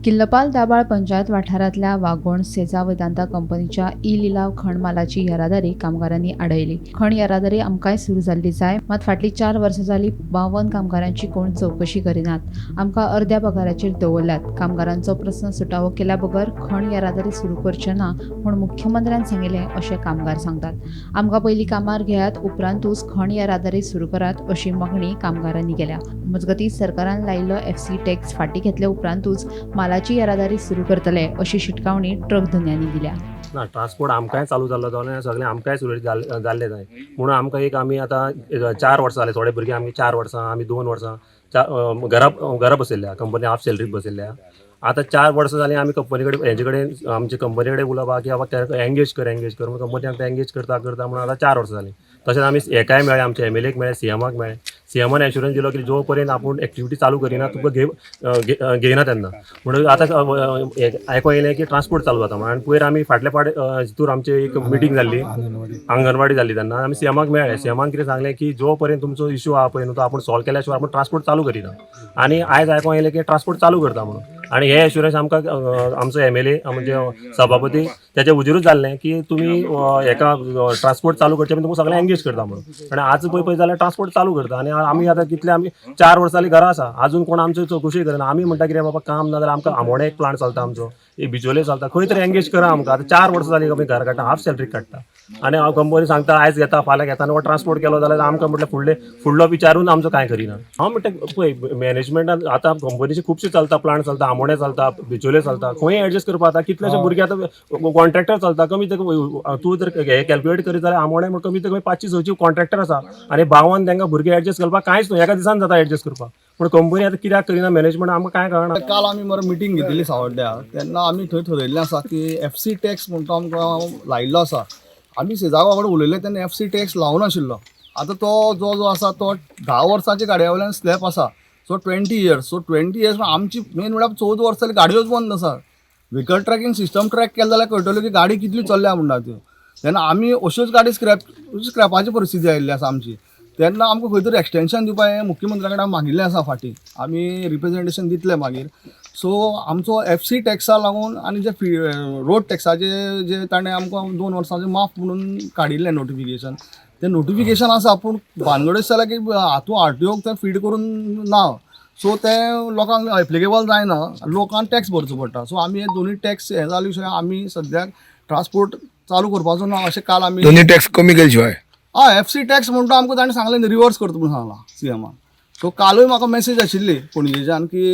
किल्लपाल दाबाळ पंचायत वाठारांतल्या वागोण सेजा वेदांता कंपनीच्या ई लिलाव खण मालाची येरादारी कामगारांनी आडयली. खण येरादारी आमकांय सुरू जाल्ली जाय, मात फाटलीं 4 वर्सां जाली 52 कामगारांची कोण चवकशी करिनात. आमकां अर्द्या पगाराचेर दवरल्यात. कामगारांचो प्रस्न सुटावो केल्या बगर खण येरादारी सुरू करचे ना म्हूण मुख्यमंत्र्यान सांगिल्लें अशें कामगार सांगतात. आमकां पयलीं कामार घेयात, उपरांतूच खण येरादारी सुरू करात अशी मागणी कामगारांनी केल्या. मजगतीं सरकारान लायिल्लो एफसी टॅक्स फाटीं घेतले उपरांतूच मालाची येरादारी सुरू करतले अशी शिटकावणी ट्रक धनयांनी दिल्या. ना, ट्रान्सपोर्ट आमकांय चालू जाल्लो जाल्यार सगळें आमकांय सुरळीत जाल्लें जाय म्हणून आमकां एक आमी आतां 4 वर्सां जालीं, थोडे भुरगे आमी 4 वर्सां, आमी 2 वर्सां घरा घरा बसयल्ल्या, कंपनी हाफ सॅलरीक बसयल्ल्या. आतां 4 वर्सां जालीं आमी कंपनी कडेन हेजे कडेन आमचे कंपनी कडेन उलोवपाक की बाबा एंगेज कर, एंगेज कर म्हणून कंपनी आमकां एंगेज करता करता म्हणून आतां 4 वर्सां जालीं. तशेंच आमी हेकाय मेळ्ळे, आमच्या एमएलएक मेळ्ळे, सीएमाक मेळ्ळे. सीएमान एश्युरन्स दिलो की जो पर्यंत आपूण एक्टिविटी चालू करिना तुका घेयना तेन्ना. म्हणून आतां आयको येयलें की ट्रान्सपोर्ट चालू जाता म्हणून. आनी पयर आमी फाटल्या फाट हितूर आमची एक मिटींग जाल्ली, आंगणवाडी जाल्ली, तेन्ना आमी सीएमाक मेळ्ळे. सीएमान कितें सांगलें की जो पर्यंत तुमचो इशू आहा पळय न्हू तो आपूण सॉल्व केल्या शिवाय आपूण ट्रान्सपोर्ट चालू करिना. आनी आयज आयको येयलें की ट्रान्सपोर्ट चालू करता म्हणून. आनी हे एश्युरन्स आमकां आमचो एमएलए म्हणजे सभापती त्याच्या हुजीरूच जाल्लें की तुमी हेका ट्रान्सपोर्ट चालू करचे तुमकां सगळें एंगेज करता म्हणून. आनी आज पळय पळय जाल्यार ट्रान्सपोर्ट चालू करता. आनी आमी आतां कितले आमी 4 वर्सां जालीं घरा आसा, आजून कोण आमच्यो चवकशी करना. आमी म्हणटा कितें बाबा काम ना जाल्यार आमकां आमोणे एक प्लांट चलता आमचो, एक बिचोले चलता, खंय तरी एंगेज करा आमकां. आतां 4 वर्सां जालीं आमी घर काडटा, हाफ सॅलरी काडटा. आनी हांव कंपनी सांगता आयज घेता फाल्यां घेता, आनी हो ट्रान्सपोर्ट केलो जाल्यार आमकां म्हटल्यार फुडलो विचारून आमचो कांय करिना. हांव म्हणटा पळय मॅनेजमेंटान आतां कंपनीचे खुबशे चलता, प्लांट चलता, आमोणे चलता, बिचोले चलता, खंय एडजस्ट करपा. आतां कितलेशे भुरगे आतां कॉन्ट्रॅक्टर चलता, कमी ते तूं जर हे कॅल्क्युलेट करीत जाल्यार आमोणे कमी ते कमी 500-600 कॉन्ट्रॅक्टर आसा आनी 52 तांकां भुरगे एडजस्ट करपाक कांयच न्हू, एका दिसान जाता एडजस्ट करपाक. पूण कंपनी आतां कित्याक करिना मॅनेजमेंट आमकां कांय कळना. काल आमी मरे मिटींग घेतिल्ली सावड्ड्या, तेन्ना आमी थंय थरयल्लें आसा की एफसी टॅक्स म्हणटा आमकां लायिल्लो आसा. आमी सेजागांवा कडेन उलयले तेन्ना एफसी टॅक्स लावनाशिल्लो. आतां तो जो जो आसा तो 10 वर्सांच्या गाडया वयल्यान स्लॅब आसा, सो 20 इयर्स. सो 20 इयर्स आमची मेन म्हळ्यार 14 वर्सां जाली गाडयोच बंद आसा. व्हिकल ट्रॅकिंग सिस्टम ट्रॅक केलें जाल्यार कळटलें की गाडी कितली चल्ल्या म्हणटा त्यो. तेन्ना आमी अश्योच गाडी स्क्रॅपाची परिस्थिती आयिल्ली आसा आमची. तेन्ना आमकां खंय तरी एक्सटेंशन दिवपा हें मुख्यमंत्र्या कडेन आमी मागिल्लें आसा, फाटीं आमी रिप्रेजेंटेशन दितले मागीर. सो आमचो एफसी टॅक्सा लागून आनी जे फी रोड टॅक्साचे जे ताणें आमकां 2 वर्सांचे माफ म्हणून काडिल्लें नोटिफिकेशन, तें नोटिफिकेशन आसा पूण भानगड अशें जालें की हातूंत आरटीओक तें फीड करून ना, सो तें लोकांक एप्लिकेबल जायना, लोकांक टॅक्स भरचो पडटा. सो आमी हे दोनूय टॅक्स हें जाले शिवाय आमी सद्याक ट्रान्सपोर्ट चालू करपाचो ना अशें काल आमी दोन्ही टॅक्स कमी केले शिवाय. हय, एफसी टॅक्स म्हणटा आमकां ताणें सांगलें रिवर्स करता म्हणून सांगलां सीएमान. सो कालूय म्हाका मॅसेज आशिल्ली पणजेच्यान की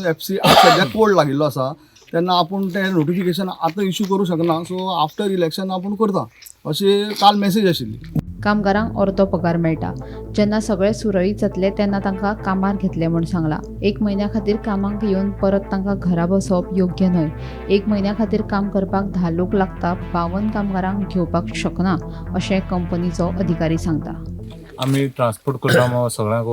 एफसी सद्याक कोल्ड लागिल्लो आसा, तेन्ना आपूण तें नोटिफिकेशन आतां इशू करूं शकना, सो आफ्टर इलेक्शन आपूण करता अशी काल मॅसेज आशिल्ली. कामगारांक अर्दो पगार मेळटा. जेन्ना सगळें सुरळीत जातलें तेन्ना तांकां कामार घेतले म्हूण सांगलां. 1 म्हयन्या खातीर कामाक येवन परत तांकां घरा बसोवप योग्य न्हय. 1 म्हयन्या खातीर काम करपाक 10 लोक लागता, 52 कामगारांक घेवपाक शकना अशें कंपनीचो अधिकारी सांगता. आमी ट्रान्सपोर्ट करता सगळ्यांक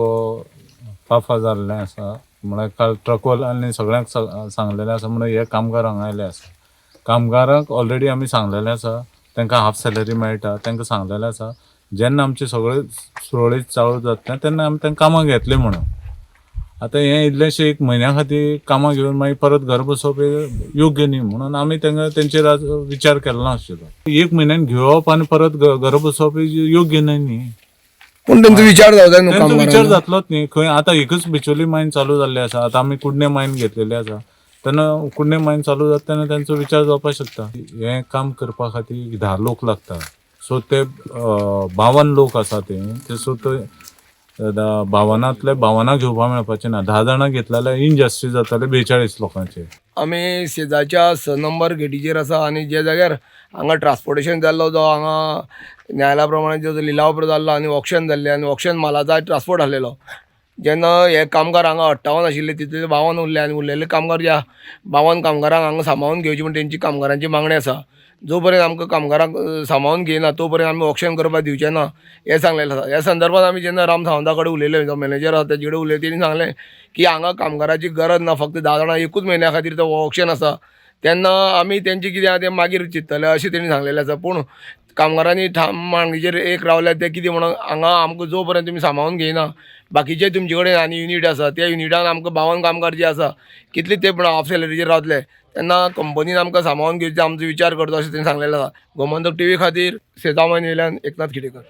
फाफा जाल्लें आसा. म्हळ्यार काल ट्रकवाल्यांनी सगळ्यांक सांगलेलें आसा म्हणून हे कामगार हांगा आयले आसा. कामगारांक ऑलरेडी आमी सांगलेलें आसा, तांकां हाफ सॅलरी मेळटा, तांकां सांगलेलें आसा जेन्ना आमचें सगळें सुरळीत चालू जातलें तेन्ना आमी तांकां कामाक घेतलें म्हणून. आतां हें इल्लेशें 1 म्हयन्या खातीर कामाक घेवन मागीर परत घर बसोवप हें योग्य न्ही म्हणून आमी तांकां तेंचेर आज विचार केलो नाशिल्लो. 1 म्हयन्यान घेवप आनी परत घर बसोवप हें योग्य न्हय न्ही. पूण तेंचो विचार जावं जाय न्हू तेंचो विचार कामगारांचो. जातलोच न्ही खंय. आतां एकच बिचोली मायन चालू जाल्ली आसा, आतां आमी कुडणे मायन घेतलेली आसा, तेन्ना कुडणे मायन चालू जाता तेन्ना तेंचो विचार जावपाक शकता. हें काम करपा खातीर 10 लोक लागता, सो ते 52 लोक आसा ते सो ते 52 52 घेवपाक मेळपाचें ना. 10 जाणां घेतले जाल्यार इनजस्टीस जाताले 42 लोकांचे. आमी शेजारच्या 6 नंबर गेटीचेर आसा आनी जे जाग्यार हांगा ट्रान्सपोर्टेशन जाल्लो जो हांगा न्यायालया प्रमाणे जो लिलाव जाल्लो आनी ऑक्शन जाल्लें आनी ऑक्शन मालाचो ट्रान्सपोर्ट आसलेलो. जेन्ना हे कामगार हांगा 58 आशिल्ले तितले 52 उरले आनी उरलेले कामगार ज्या 52 कामगारांक हांगा सांबाळून घेवचे म्हण तेंची कामगारांची मागणी आसा. जो पर्यंत आमकां कामगारांक सांबाळून घेयना तो पर्यंत आमी ऑक्शन करपाक दिवचे ना हें सांगलेलें आसा. ह्या संदर्भात आमी जेन्ना राम सावंता कडेन उलयले, जो मॅनेजर आसा तेजे कडेन उलयले, तेणी सांगलें की हांगा कामगाराची गरज ना, फक्त 10 जाणां एकूच म्हयन्या खातीर तो ऑक्शन आसा, तेन्ना आमी तेंचें कितें आहा तें मागीर चिंततले अशें तेणी सांगलेलें आसा. पूण कामगारांनी ठाम मागणीचेर एक रावल्या ते कितें म्हणून हांगा आमकां जो पर्यंत तुमी सांबाळून घेयना, बाकीचे तुमचे कडेन आनी युनीट आसा, त्या युनिटान आमकां 52 कामगार जे आसा कितले ते पण हाफ सॅलरीचेर रावतले, तेन्ना कंपनीन आमकां सांबाळून घेवचे आमचो विचार करचो अशें तेणी सांगलेलें आसा. गोमंतक टीव्ही खातीर सेजांव वयल्यान एकनाथ खिडेकर.